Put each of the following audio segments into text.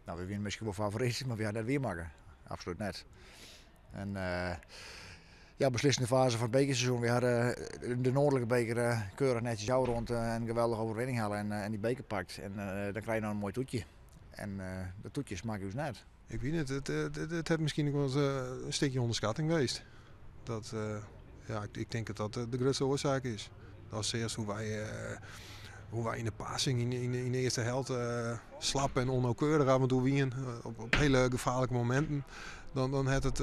No, we wiene miskien wol favoryt, mar we ha net wiermakke. Absolút net. En ja, beslissende fase fan it bekerseizoen. We ha de noardlike beker keurich netsjes ôfrûn en in geweldige oerwinning helle en dy beker pakt. En dan krije je noch in moai toetje. En dat toetje smakke ús net. Ik wit net, it hat miskien ek wol in stikje ûnderskatting west. Dat, ja, ik tink dat dat de grutste oarsaak is. Dan seachst hoe wy, hoe wy yn de passing yn de earste helte slap en onnauwkeurich af en toe wienen. Op hiele gefaarlike mominten. Dan hat it,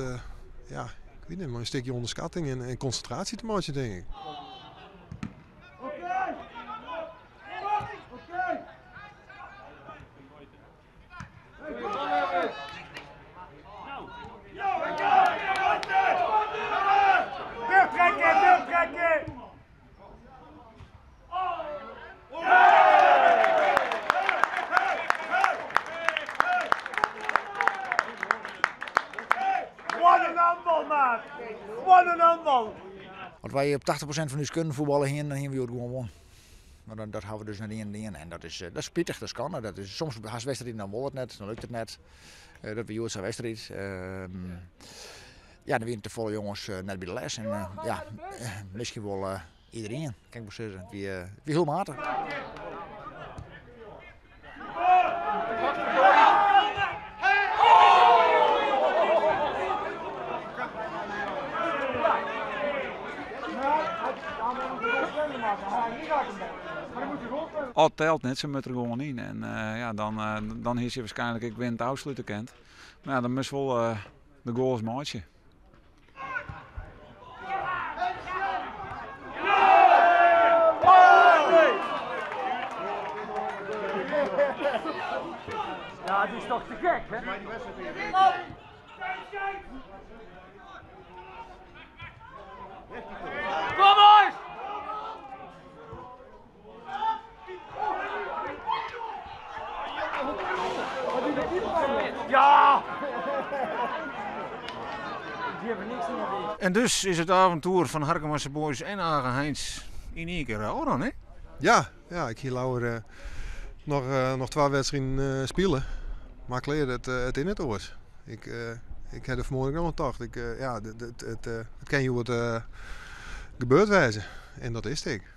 ja, ik wit net, mei in stikje ûnderskatting en konsintraasje te meitsjen, tink ik. As wy op 80% fan ús kunnen fuotballe hienen, dan hienen we hjoed gewoan wûn. Mar dan, dat hawwe we dus net ien dien. En dat is, dat is spitich, dat is skande. Dat is, soms hast wedstriden, dan wol it net, dan lukt it net. Dat wie hjoed sa'n wedstriid. Ja, der wiene te folle jonges net by de les. En ja, miskien wol iderien, kin ik wol sizze. It wie, it wie hiel matich. Al telt net, se moat der gewoan yn. En ja, dan, dan hie se waarskynlik ek winnend ôfslute kind. Mar ja, dan moatst wol de goals meitsje. Ja, het is toch te gek, hè? Kom boys! Ja! En dus is it aventoer fan Harkemase Boys en Age Hains yn ien kear ôfrûn, hè? Ja, ja, ik hie leaver noch, noch twa wedstriden spile. Mar klear, it is net oars. Ik, ik ha der fan 'e moarn ek noch oan tocht. Ik, ja, it, it, it kin hjoed gebeurd wêze. En dat is it ek.